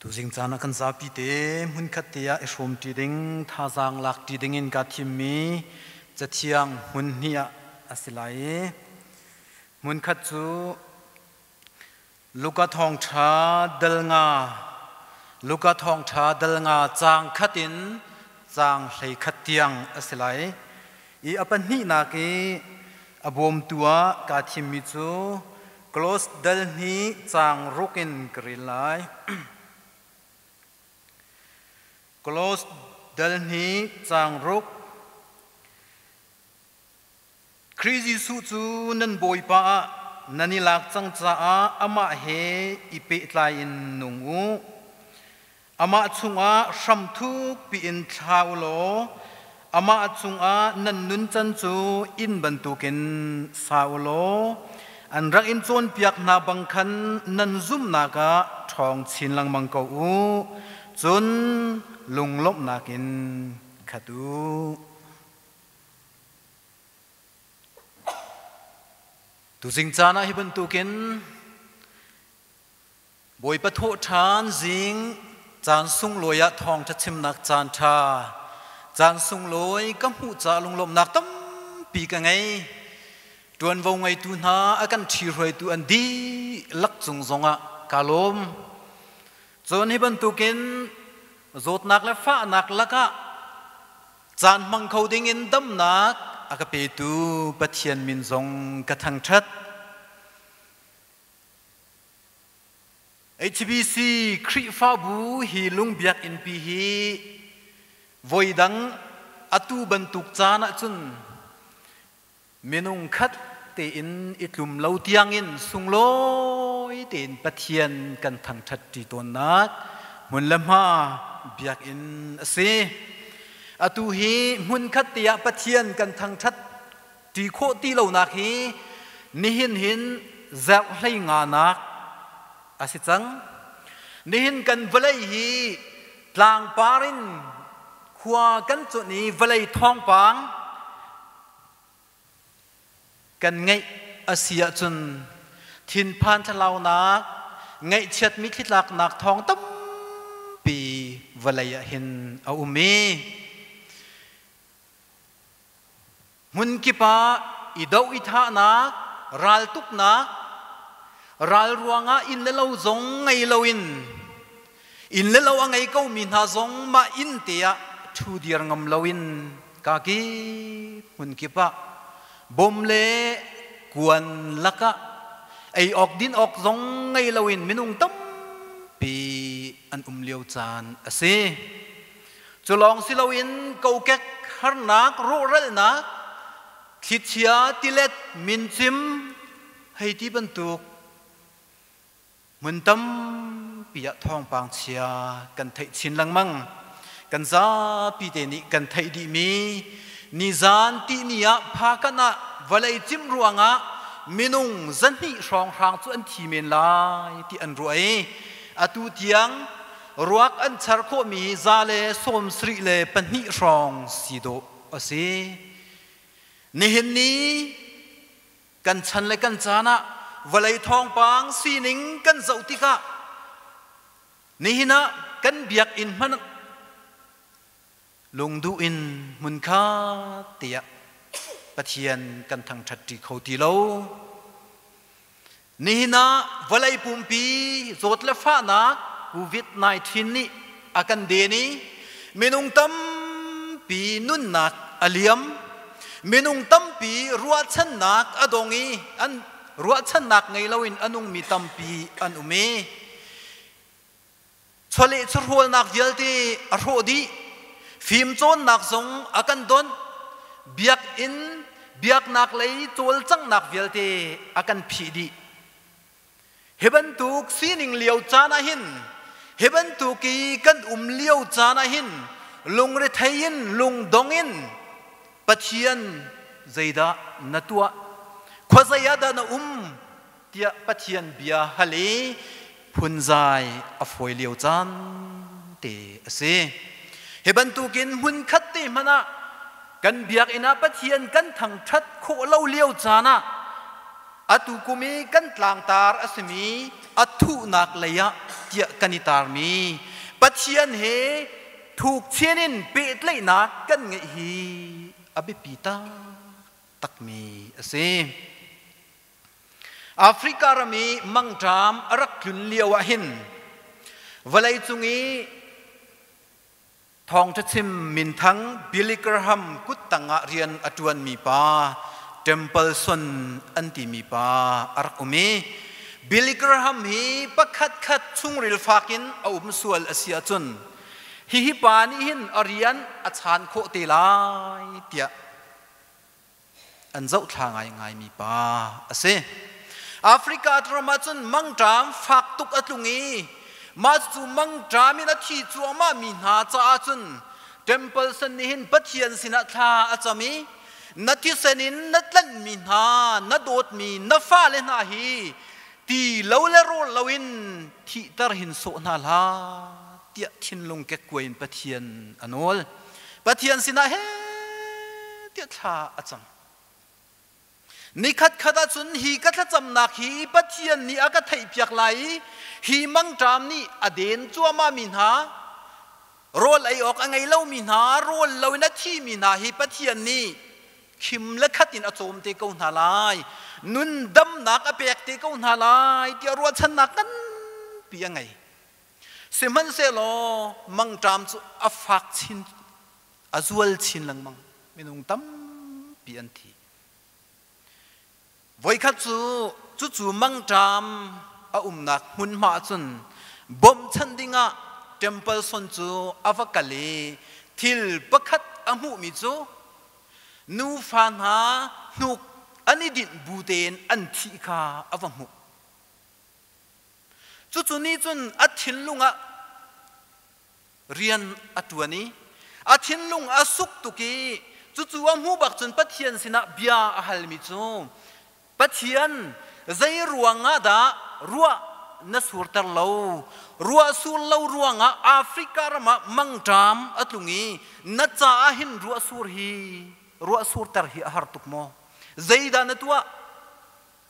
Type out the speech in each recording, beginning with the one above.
Tuzing caan ah kan zapi te hmunkhat te ah i hrawmṭi ding, thazaang lakṭi ding in kaa thimmi cathiang hmun hnih ah a si lai i hmunkhat cu Luka thawngṭha dal nga Luka thawngṭha dal nga caang khat in caang 11 tiang a si lai i a pahnihnak i a bawmtu ah kaa thimmi cu Close dal hnih caang ruk in ka rel lai. Close dal hnih caang ruk. Khrih Jesuh cu nan Bawipa ah nan i lak cang caah amah he i pehtlai in nung u. Amah chungah hram thuk piin thla u law amah cungah nan nuncan cu inn bantukin sa u law an rak in cawnpiak hna bang khan nan zumhnak ah ṭhawng chin lengmang ko u, cun lunglawmhnak in khat u. Tuzing caan ah hi bantukin Bawipa thawhṭhan zing caan sunglawi ah thawngṭha chimnak caan ṭha, caan sunglawi ka hmuh caah lunglawmhnak tampi ka ngei. Ṭuanvo ngeitu hna a kan ṭhihruaitu an dihlak cung zongah kaa lawm. Cun hi bantukin zawtnak le fahnak lakah caan hmang kho dingin damnak a ka petu Pathian min zong ka thangṭhat. HBC Khrihfabu hi lungbiakinn pi hi voidang atu bantuk caan ahcun minung khat tein i tlum lo tiangin sunglawi tein Pathian kan thangṭhat ṭi tawnnak hmun le hma biakinn a si. Atu hi hmunkhat te ah Pathian kan thangṭhat ṭi khawh ti lonak hi nihin hin zerh hlei nganak a si cang. Nihin kan vawlei hi tlangpar in khua kan cuanh i vawlei thawngpang kan ngeih a si ahcun thinphan thlalaunak, ngaihchiat mitthli tlaknak thawng tampi vawlei ah hin a um i Hmunkip ah i doh i thahnak, raltuknak, ral ruangah inn le lo zong ngei loin inn le lo a ngei komi hna zong mah inn te ah ṭhu dir ngam loin kakip hmunkip ah bom le kuan lakah ei awk din awk zong ngei loin minung tampi an um lio caan a si. Cu lawng si loin kokek harnak rawhralnak, thlichia tilet mincim hei ti bantuk hmun tampi ah thawngpang chia kan theih chin lengmang. Kan zapi te nih kan theih dihmi nizan tihni ah phakan ah vawlei cimh ruangah minung 200 hrawnghrang cu an thi men lai ti an ruah i atu tiang Ruak an char khawhmi 172 hrawng si dawh a si. Nihin ni kan chan le kan caan ah vawlei thawngpang sining kan zoh tikah nihin ah kan biakinn hmanh lungduh in hmunkhat tiah Pathian kan thangṭhat ṭi kho ti lo. Nihin ah vawlei pumpi zawt le fahnak COVID-19 nih a kan den i minung tampi nunnak a liam. Minung tampi ruahchannak a dong i an ruahchannak ngei loin a nungmi tampi an um i chawleh chawhrawlnak vialte a hrawh dih. Fimcawnnak zong a kan donh. Biakinn, biaknak lei cawlcanghnak vialte a kan phih dih. Hi bantuk sining lio caan ah hin, hi bantuk i kan um lio caan ah hin, lungrethei in, lungdong in Pathian zeidah na tuah? Khuazei ah dah na um? Tiah Pathian bia hal i phunzai a fawi lio caan te a si. Hi bantukin hmunkhat te hmanh ah kan biakinn ah Pathian kan thangṭhat khawh lo lio caan ah atu kum i kan tlangtar a simi a thuhnak lei ah tiah kan i tarmi Pathian he thuk chin in pehtlaihnak kan ngeih hi a biapi taktakmi a si. Africa ram i mangṭam a rak tlun lio ah hin vawleicung i Thawngṭha chim minthang Billy Graham kuttang ah rian a ṭuanmi pa Templeson an timi pa a rak um i Billy Graham hi pakhatkhat chungril fak in a um sual a si ahcun hihi pa nih hin a rian a chaan khawh te lai tiah an zohthla ngaingaimi pa a si. Africa ram ahcun mangṭam fak tuk a tlung i mah cu mangṭam in a thi cuahmahmi hna caah cun Templeson nih hin Pathian sinah thla a cam i na thisen in na tlanhmi hna na dawtmi na fale hna hi ti lo le rawl loin thihter hin sawh hna hlah tiah thinlung kekkuai in Pathian a nawl. Pathian sinah he tiah thla a cam. Nikhat khat ahcun hi ka thlacamnak hi Pathian nih a ka theihpiak lai i hi mangṭam nih a den cuahmahmi hna rawl ei awk a ngei lomi hna rawl loin a thimi hna hi Pathian nih khim le khat in a cawm te ko hna lai nun damnak a pek te ko hna lai tiah ruahchannak nganpi a ngei. Sihmanhsehlaw mangṭam cu a fak chin, a zual chin lengmang. Minung tampi an thi. Voikhat cu cucu mangṭam a umnak hmunhma cun bawmhchanh dingah Templeson cu a va kal i thil pakhat a hmuhmi cu nufa hna hnuk an i dinh bu tein an thih kha a va hmuh. Cucu nih cun a thinlung ah rian a ṭuan i a thinlung a suk tuk i cucu a hmuh bak cun Pathian sinah bia a halmi cu Pathian zei ruangah dah ruah na surter lo ruah sur lo ruangah Africa ram ah mangṭam a tlung i na caah hin ruah sur hi ruah surter hi a har tuk maw zeidah na tuah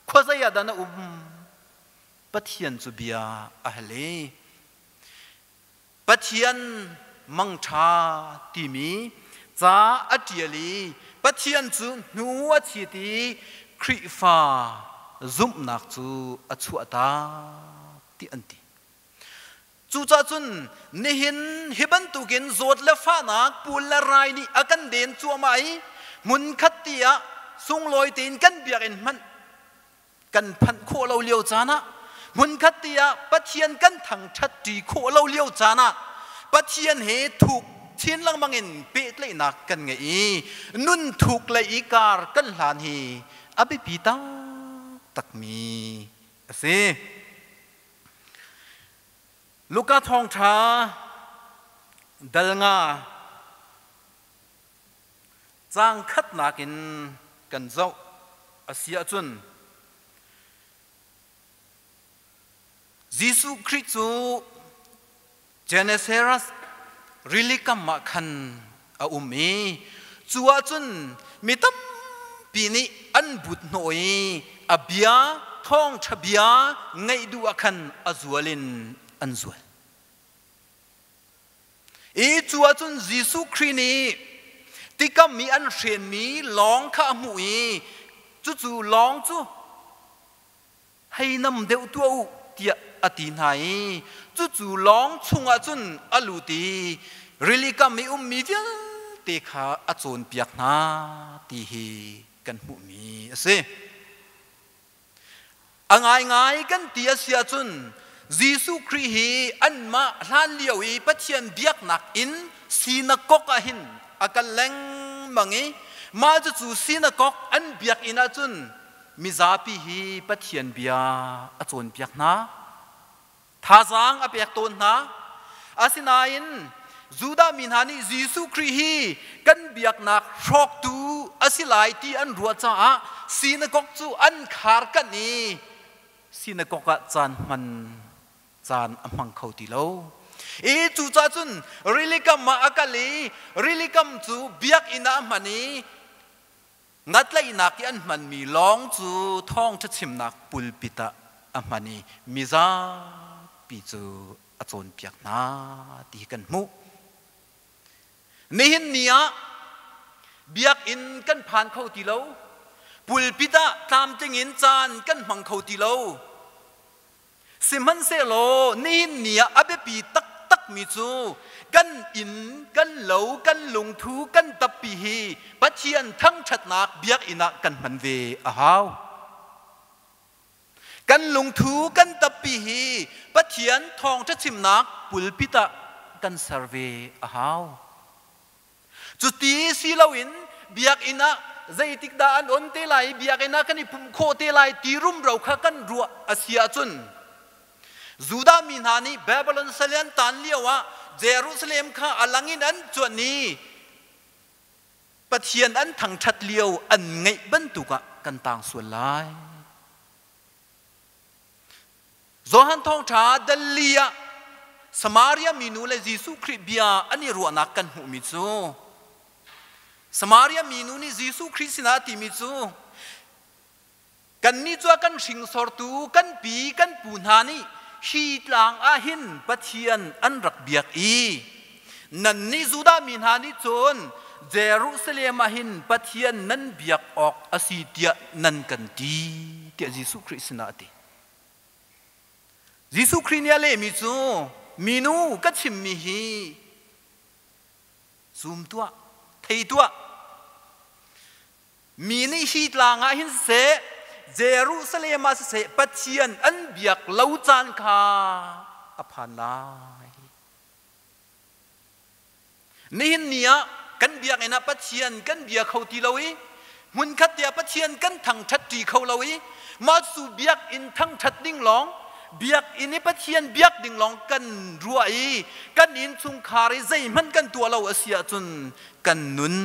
khuazei ah dah na um Pathian cu bia a hal i Pathian mangṭha timi ca a ṭial i Pathian cu hnu a chit i Khrihfa zumhnak cu a chuahtak ti an ti. Cucaah cun nihin hi bantukin zawt le fahnak puul le rai nih a kan den cuahmah i hmunkhat ti ah sunglawi tein kan biakinn hmanh kan phanh khawh lo lio caan ah hmunkhat te ah Pathian kan thangṭhat ṭi khawh lo lio caan ah Pathian he thuk chin lengmang in pehtlaihnak kan ngeih i nun thuk lei i kar kan hlan hi a biapi taktakmi a si. Luka thawngṭha dal nga Caang khatnak in kan zoh a si ahcun Jesuh Khrih cu Gennesaret rili kam ah khan a um i cu ahcun mi tampi nih an but hnawh i a bia thawngṭha bia ngaih duh ah khan a zual in an zual. I cu ahcun Jesuh Khrih nih tikam i an hrenmi lawng kha a hmuh i cucu lawng cu hei nam deuh tuah u tiah a ti hna i cucu lawng chungah cun a lut i rili kam i ummi vialte kha a cawnpiak hna ti hi kan hmuhmi a si. A ngaingai kan ti a si ahcun Jesuh Khrih hi anmah hlan lio i Pathian biaknak inn sinakok ah hin a kal lengmang i mah cucu sinakok an biakinn ahcun mizapi hi Pathian bia a cawnpiak hna. Thazaang a pek tawn hna. Asinain Judah mi hna nih Jesuh Khrih hi kan biaknak hrawktu a si lai ti an ruah caah sinagog cu an khar kanh i sinagog ah caan hman caan a hmang kho ti lo. I cucaah cun rilikam ah a kal i rilikam cu biakinn ah a hman i Ngatlaihnak i an hmanmi lawng cu thawngṭha chimnak pulpit ah a hman i mizapi tampi cu a cawnpiak hna ti kan hmuh. Nihin ni ah biakinn kan phan kho ti lo. Pulpit ah tlamtling in caan kan hmang kho ti lo. Sihmanhsehlaw nihin ni ah a biapi taktakmi cu kan inn, kan lo, kan lungthu, kan tappi hi Pathian thangṭhatnak biakinn ah kan hman ve a hau. Kan lungthu, kan tappi hi Pathian thawngṭha chimnak pulpit ah kan ser ve a hau. Cuti si loin biakinn ah zeitik dah an on te lai i biakinn ah kan i pumh khawh te lai ti rumro kha kan ruah a si ahcun Judah mi hna nih Babylon sal an taan lio ah Jerusalem kha a lang in an cuanh i Pathian an thangṭhat lio an ngeih bantuk ah kan taang sual lai. Johan Thawngṭha Dalli ah Samaria minu le Jesuh Khrih bia an i ruahnak kan hmuhmi cu Samaria minu nih Jesuh Khrih sinah a timi cu kannih cu a kan hringsortu kan pi kan pu hna nih hi tlang ah hin Pathian an rak biak i nannih Judah mi hna nih cun Jerusalem ah hin Pathian nan biak awk a si tiah nan kan ti tiah Jesuh Khrih sinah a ti. Jesuh Khrih nih a lehmi cu minu ka chimmi hi zum tuah, thei tuah. Mi nih hi tlang ah hin siseh, Jerusalem ah siseh Pathian an biak lo caan kha a phan lai. Nihin ni ah kan biakinn ah Pathian kan bia kho ti lo i hmunkhat te ah Pathian kan thangṭhat ṭi kho lo i mah cu biakinn thangṭhat ding lawng biakinn i Pathian biak ding lawng kan ruah i kan innchungkhar i zeihmanh kan tuah lo a si ahcun kan nun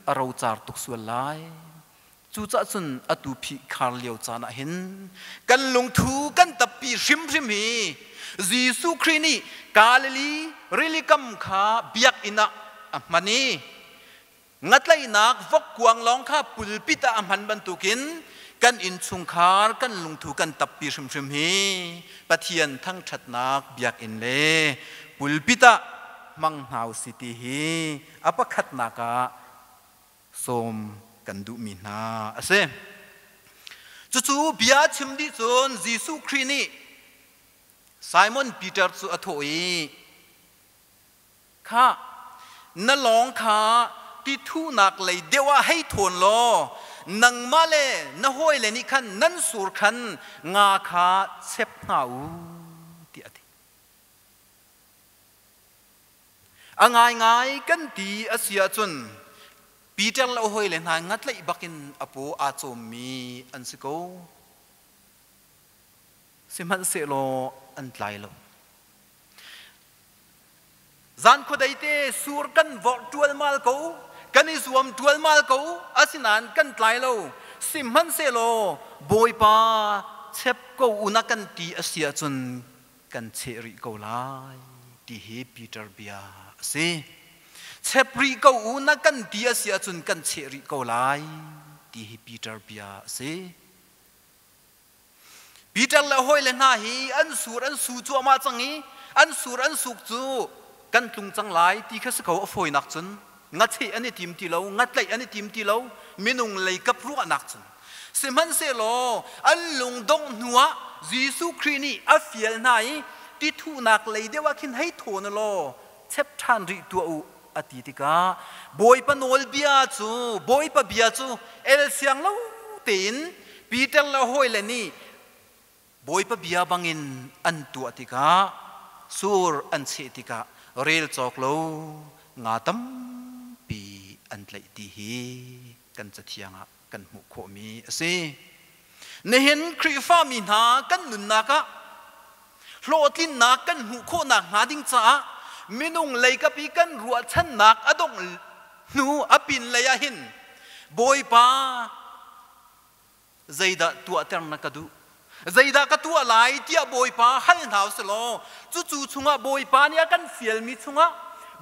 a rocar tuk sual lai. Cucaah cun atu phihkhar lio caan ah hin kan lungthu kan tappi hrimhrim hi Jesuh Khrih nih Galilee rilikam kha biakinn ah a hman i ngatlaihnak vokkuang lawng kha pulpit ah a hman bantukin kan innchungkhar kan lungthu kan tappi hrimhrim hi Pathian thangṭhatnak biakinn le pulpit ah hmang hna usih ti hi a pakhatnak ah sawm kan duhmi hna a si. Cucu bia chim dih cun Jesuh Khrih nih Simon Peter cu a thawh i, Khah, na lawng kha ti thuhnak lei deuh ah hei thawn law nangmah le na hawile nih khan nan sur khan nga kha chep hna u, tiah a ti. A ngaingai kan ti a si ahcun Peter le a hawile hna ngatlaih bakin a paw aa cawmmi an si ko. Sihmanhsehlaw an tlai lo. Zan khuadei te sur kan vorh ṭualmal ko, kan i zuam ṭualmal ko, asinain kan tlai lo. Sihmanhsehlaw Bawipa chep ko u na kan ti a si ahcun kan cheh rih ko lai ti hi Peter bia a si. Chep rih ko u na kan ti a si ahcun kan cheh rih ko lai ti hi Peter bia a si. Peter le hawile hna hi an sur an su cuahmah cang i an sur an suk cu kan tlung cang lai ti kha si ko a fawinak cun ngacheh an i tim ti lo ngatlaih an i tim ti lo minung leikap ruahnak cun Sihmanhsehlaw an lungdongh hnuah Jesuh Khrih nih a fial hna i ti thuhnak lei deuh ah khin hei thaw na law chep ṭhan rih tuah u a ti tikah Bawipa nawlbia cu Bawipa bia cu el siang lo tein Peter le hawile nih Bawipa bia bangin an tuah tikah sur an cheh tikah rel cawk lo nga tampi an tlaih ti hi kan cathiang ah kan hmuh khawhmi a si. Nihin Khrihfami hna kan nunnak ah hlawhtlinnak kan hmuh khawhnak hnga ding caah minung leikap i kan ruahchannak a dongh hnu a pin lei ah hin Bawipa zeidah tuahter na ka duh zeidah ka tuah lai tiah Bawipa hal hna usih law cucu chungah Bawipa nih a kan fialmi chungah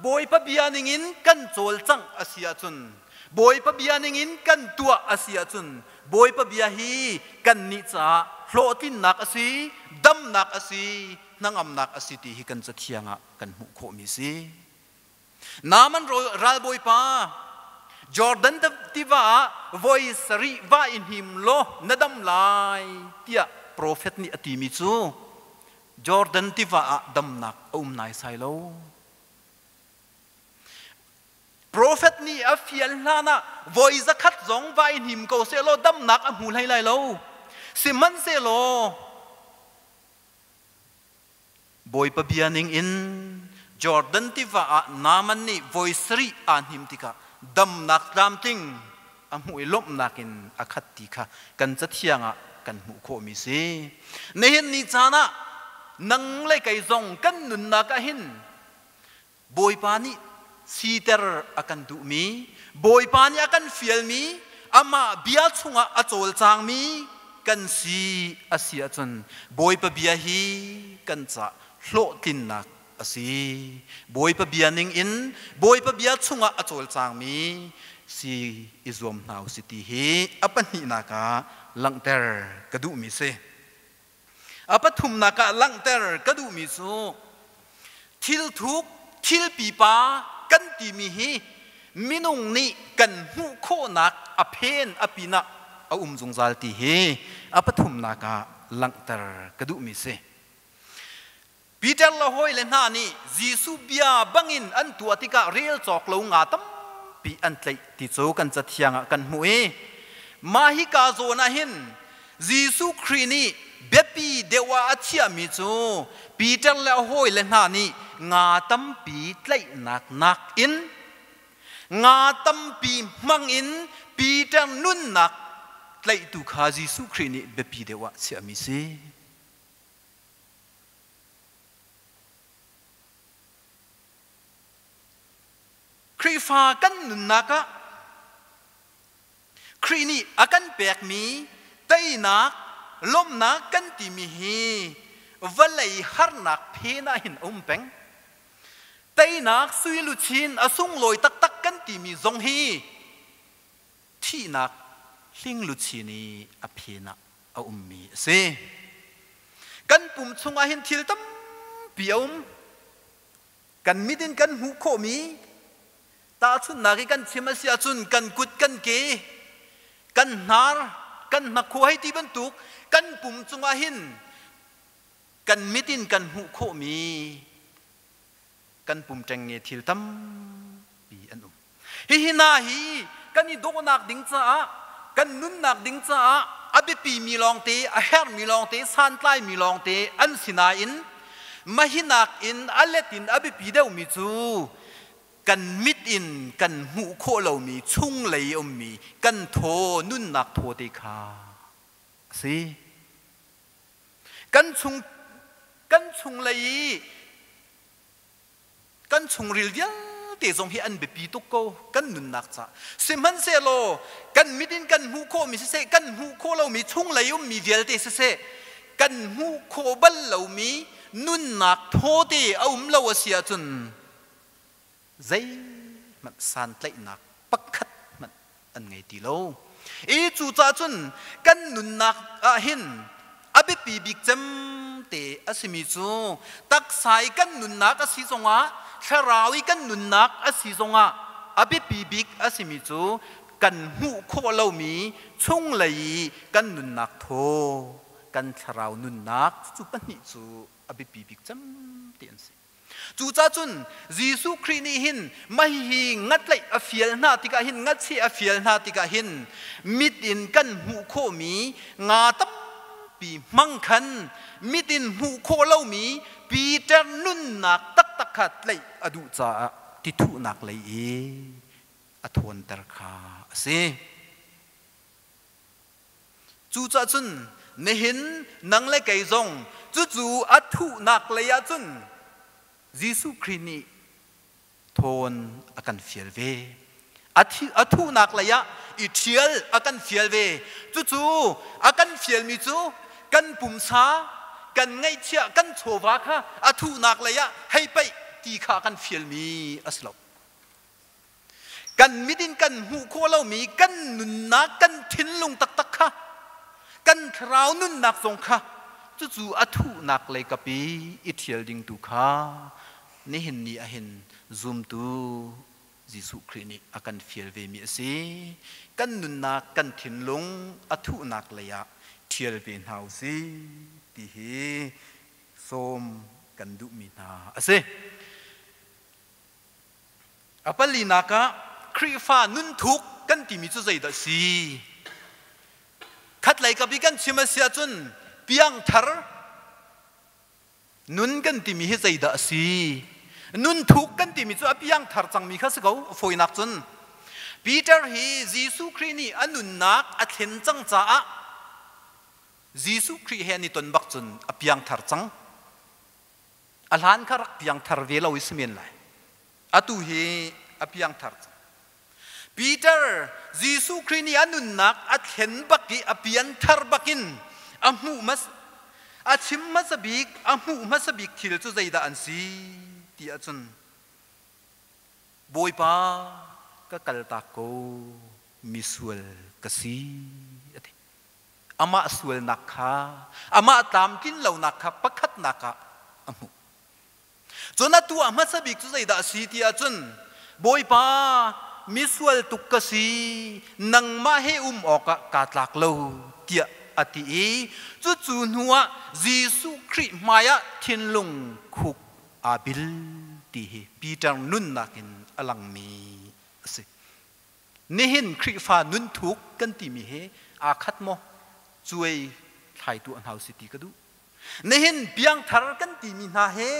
Bawipa bia ningin kan cawlcangh a si ahcun Bawipa bia ningin kan tuah a si ahcun Bawipa bia hi kannih caah hlawhtlinnak a si, damnak a si, hnangamnak a si ti hi kan cathiang ah kan hmuh khawhmi si. Naaman ralbawipa Jordan tiva ah voi sarih va i hnim law na dam lai tiah profet nih a timi cu Jordan tiva ah damnak a um naisai lo. Profet nih a fial hlan ah voi zakhat zong va i hnim ko sehlaw damnak a hmu hlei lai lo. Sihmanhsehlaw Bawipa bia ning in Jordan tiva ah Naaman nih voi sarih aa hnim tikah damnak tlamtling a hmuh i lawmhnak in a khat ti kha kan cathiang ah kan hmuh khawhmi si. Nihin ni caan ah nang le kei zong kan nunnak ah hin Bawipa nih siter a kan duhmi, Bawipa nih a kan fialmi, amah bia chungah a cawlcangmi kan si a si ahcun Bawipa bia hi kan cah hlawhtlinnak a si. Bawipa bia ning in Bawipa bia chungah a cawlcangmi si i zuam hna u si ti hi a pahnihnak ah langhter ka duhmi si. A pathumnak ah langhter ka duhmi cu thilthuk, thil pipa kan timi hi minung nih kan hmuh khawhnak a phen a pinah a um zungzal ti hi a pathumnak ah langhter ka duhmi si. Peter le hawile hna nih Jesuh bia bangin an tuah tikah rel cawk lo nga tampi an tlaih ti cu kan cathiang ah kan hmuh i mah hika zawn ah hin Jesuh Khrih nih biapi deuh ah a chiahmi cu Peter le a hawile hna nih nga tampi tlaihnak nakin nga tampi hmang in Peter nunnak tlaihtu kha Jesuh Khrih nih biapi deuh ah chiahmi si. Khrihfa kan nunnak ah Khrih nih a kan pekmi teinak, lawmhnak kan timi hi vawlei harnak phen ah hin a um peng. Teinak sui luchin a sunglawi taktak kan timi zong hi thihnak hling luchin i a phen ah a ummi a si. Kan pum chungah hin thil tampi a um. Kan mit in kan hmuh khawhmi tahchunhnak i kan chim a si ahcun kan kut, kan ke, kan hnar, kan hnakhaw hei ti bantuk kan pum cungah hin kan mit in kan hmuh khawhmi kan pum ṭengnge thil tampi an um. Hihi hna hi kan i dawhnak ding caah, kan nunnak ding caah a biapimi lawngte, a herhmi lawngte, santlaimi lawngte an si nain mahinak in a let in a biapi deuhmi cu kan mit in kan hmuh khawh lomi chunglei ummi kan thaw nunnak thaw te kha a si. Kan chung kan chunglei i kan chungril vialte zong hi an biapi tuk ko kan nunnak ca sihmanhsehlaw kan mit in kan hmuh khawhmi siseh kan hmuh khawh lomi chunglei ummi vialte siseh kan hmuh khawh bal lomi nunnak thawte a um lo a si ahcun zeihmanh santlaihnak pakhat hmanh an ngei ti lo. I cucaah cun kan nunnak ah hin a biapi bik cem te a simi cu taksa i kan nunnak a si zongah thlarau i kan nunnak a si zongah a biapi bik a simi cu kan hmuh khawh lomi chunglei i kan nunnak thaw kan thlarau nunnak cu pahnih cu a biapi bik cem te an si. Cucaah cun Jesuh Khrih nih hin mah hihi ngatlaih a fial hna tikah hin ngacheh a fial hna tikah hin mit in kan hmuh khawhmi nga tampi hmang khan mit in hmuh khawh lomi Peter nunnak taktak kha tlaih a duh caah tithuhnak lei i a thawnter kha a si. Cucaah cun nihin nang le kei zong cucu a thuhnak lei ah cun Jesuh Khrih nih thawn a kan fial ve. A thuhnak lei ah i ṭhial a kan fial ve. Cucu a kan fialmi cu kan pumsa, kan ngaihchiah, kan chawva kha a thuhnak lei ah hei paih ti kha a kan fialmi a si lo. Kan mit in kan hmuh khawh lomi kan nunnak, kan thinlung taktak kha, kan thlarau nunnak zong kha Cucu a thuhnak lei kap i i ṭhial ding tu kha nihin ni ahhin zumtu Jesuh Khrih nih a kan fial vemi a si. Kan nunnak, kan thinlung a thuhnak lei ah ṭhial ve hna u sih ti hi sawm kan duhmi hna a si. A palinak ah Khrihfa nunthuk kan timi cu zeidah a si? Khatlei kap i kan chim a si ahcun piangthar nun kan timi hi zeidah a si? Nunthuk kan timi cu a piangthar cangmi kha si ko, a fawinak cun. Peter hi Jesuh Khrih nih a nunnak a thlen cang caah Jesuh Khrih he an i ton bak cun a piangthar cang. A hlan kha rak piangthar ve lo i si men lai. Atu hi a piangthar cang. Peter, Jesuh Khrih nih a nunnak a thlen bak i a pianthar bakin a hmuh mas a chim hmasa bik, a hmuh hmasa bik thil cu zeidah an si ti ahcun Bawipa ka kaltak ko misual ka si a ti. Amah sualnak kha, amah tlamtlin lonak kha pakhatnak ah a hmuh. Cun atu ah hmasa bik cu zeidah a si ti ahcun Bawipa misual tuk ka si, nangmah he um awkah kaa tlak lo tiah a ti i cucu hnu ah Jesuh Khrih hmaiah thinlung khuk aa bil ti hi Peter nunnak in a langmi a si. Nihin Khrihfa nunthuk kan timi hi aa khat maw? Cuai thlaitu a hna si ti ka duh. Nihin piangthar kan timi hna he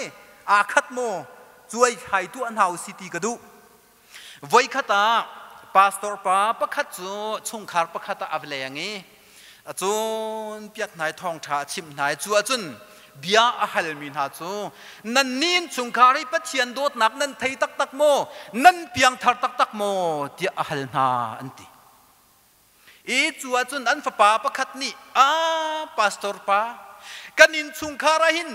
aa khat maw? Cuai thlaitu a hna si ti ka duh. Voikhat ah pastor pa pakhat cu chungkhar pakhat ah a va leng i a cawnpiak hna i thawngṭha a chimh hna i cu ahcun bia a halmi hna cu nan nih innchungkhar hi Pathian dawtnak nan thei taktak maw nan piangthar taktak maw tiah a hal hna an ti i cu ahcun an fapa pakhat nih a pastor pa kan innchungkhar ah hin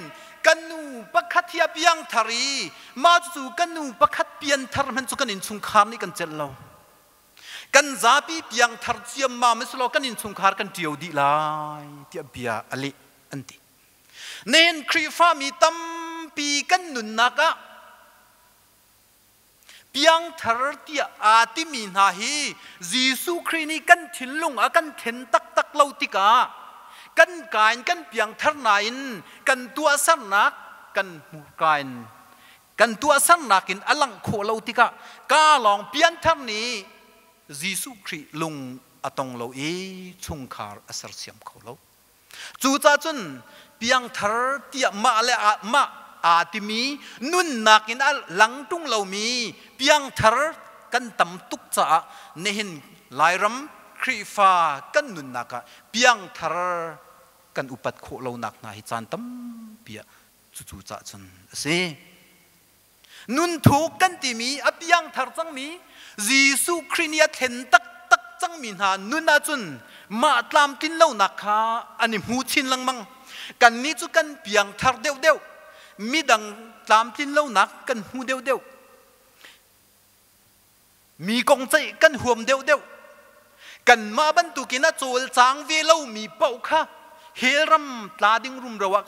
kan nu pakhat hi a piangthar i mah cu kan nu pakhat pianthar hmanh cu kan innchungkhar nih kan celh lo Kan zapi piangthar ciammam in selaw kan innchungkhar kan ṭio dih lai tiah bia a leh an ti. Nihin Khrihfami tampi kan nunnak ah piangthar tiah aa timi hna hi Jesuh Khrih nih kan thinlung a kan thlen taktak lo tikah kan ka in kan piangthar nain kan tuahsernak kan hmurka in Kan tuahsernak in a langh khawh lo tikah ka lawng pianthar nih Jesuh Khrih lung a tong lo i chungkhar a sersiam kho lo. Cucaah cun piangthar tiah mah le mah aa timi nunnak in a lang ṭung lomi piangthar kan tam tuk caah nihin Lairam Khrihfa kan nunnak ah piangthar kan upat khawh lonak hna hi caan tampi ah Cucu cah cun a si. Nunthuk kan timi a piangthar cangmi Jesuh Khrih nih a thlen taktak cangmi hna nun ahcun mah tlamtlin lonak kha an i hmu chin lengmang. Kannih cu kan piangthar deuhdeuh, midang tlamtlin lonak kan hmu deuhdeuh. Mi kong ceih kan huam deuhdeuh. Kanmah bantukin a cawlcang ve lomi paoh kha hell ram tla ding rumro ah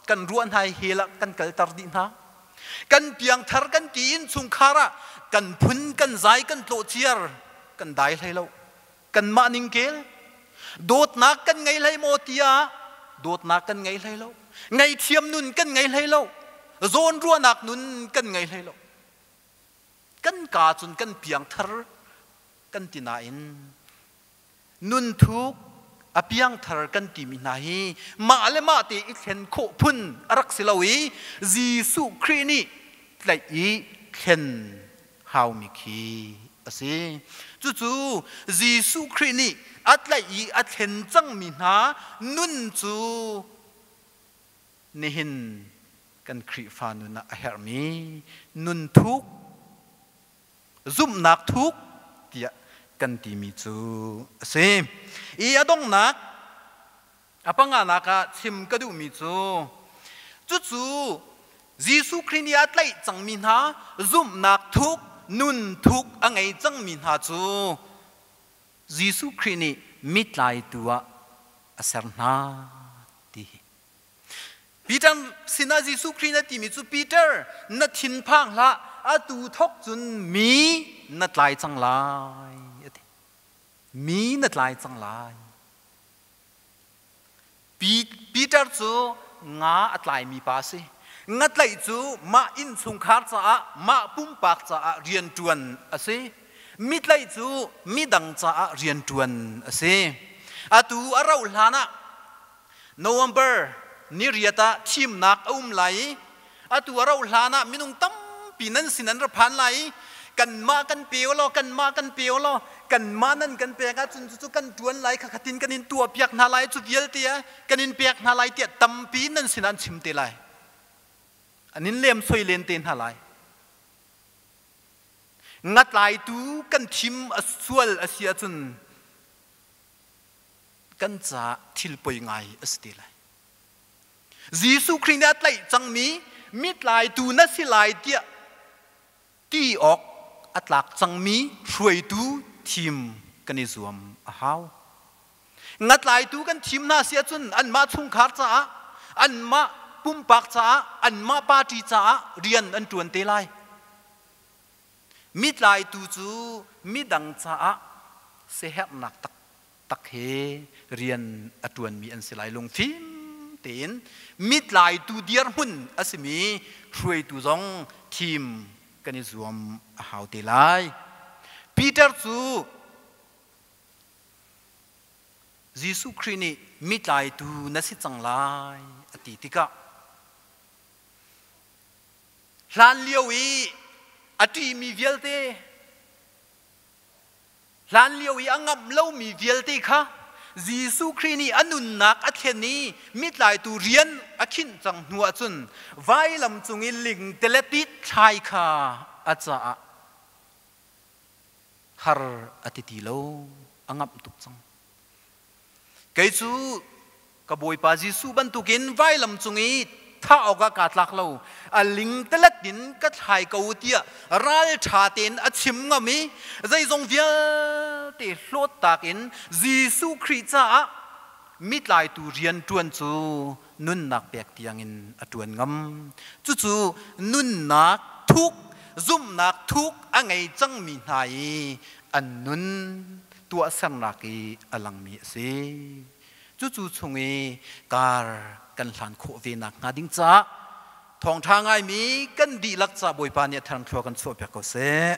kan ruah hna i hell ah kan kalter dih hna. Kan piangthar kan ti innchungkhar ah kan phun kan zai kan tlawhciar kan dai hlei lo. Kanmah ning kel dawtnak kan ngei hlei maw tiah dawtnak kan ngei hlei lo. Ngaihthiam nun kan ngei hlei lo. Zawnruahnak nun kan ngei hlei lo. Kan kaa cun kan piangthar kan ti nain nunthuk a piangthar kan timi hna hi mah le mah te i thlen khawh phun a rak si lo i Jesuh Khrih nih tlaih i thlen haumi khi a si. Cucu Jesuh Khrih nih a tlaih i a thlen cangmi hna nun cu nihin kan Khrihfa nun ah a herhmi nun thuk, zumhnak thuk tiah kan timi cu a si. I a donghnak a panganak ah chim ka duhmi cu cucu Jesuh Khrih nih a tlaih cangmi hna zumhnak thuk, nun thuk a ngei cangmi hna cu Jesuh Khrih nih mitlaitu ah a ser hna ti hi. Peter sinah Jesuh Khrih na timi cu Peter na thinphang hlah atu thok cun mi na tlai cang lai ati. Mi na tlai cang lai. Peter cu nga a tlaimi pa a si. Ngatlaih cu mah innchungkhar caah mah pumpak caah rianṭuan a si. Mitlaih cu midang caah rianṭuan a si. Atu a rauh hlan ah November ni riat ah thimnak a um lai i atu a rauh hlan ah minung tampi nan sin an ra phan lai i kanmah kan pe law kanmah kan pe law kanmah nan kan pek ahcun cucu kan ṭuan lai kha khatin kan in tuahpiak hna lai cu vialte ah kan in pek hna lai tiah tampi nan sinah an chim te lai an in lem soi len te hna lai ngatlaitu kan thim a sual a si ahcun kan caah thil poi ngai a si te lai Jesuh Khrih nih a tlaih cangmi mitlaitu na si lai tiah ti awk a tlak cangmi hruaitu thim kan i zuam a hau. Ngatlaitu kan thim hna si ahcun anmah chungkhar caah, anmah pumpak caah, anmah party caah rian an ṭuan te lai. Mitlaitu cu midang caah siaherhnak tak tak he rian a ṭuanmi an si lai lungfim tein mitlaitu dirhmun a simi hruaitu zong thim kan i zuam a hau te lai. Peter cu Jesuh Khrih nih mitlaitu na si cang lai a ti tikah hlan lio i a ṭihmi vialte Hlanlio i a ngamh lomi vialte kha Jesuh Khrih nih a nunnak a thlen i mitlaitu rian a khinh cang hnu ahcun vailam cung i lingtelet thlai kha a caah har a ti ti lo, a ngamh tuk cang. Kei cu ka Bawipa Jesuh bantukin vailam cung i thah awkah kaa tlak lo, a lingtalet in ka thlai ko tiah ralṭha tein a chim ngam i zeizong vialte hlawttak in Jesuh Khrih caah mitlaitu rian ṭuan cu nunnak pek tiangin a ṭuan ngam. Cucu nunnak thuk, zumhnak thuk a ngei cangmi hna i an nun tuahsernak i a langmi a si. Cucu chung i kar kan hlan khawh ve nak hnga ding caah thawngṭha ngaimi kan dihlak ca Bawipa nih a tharngthlua kan chuahpiak ko seh.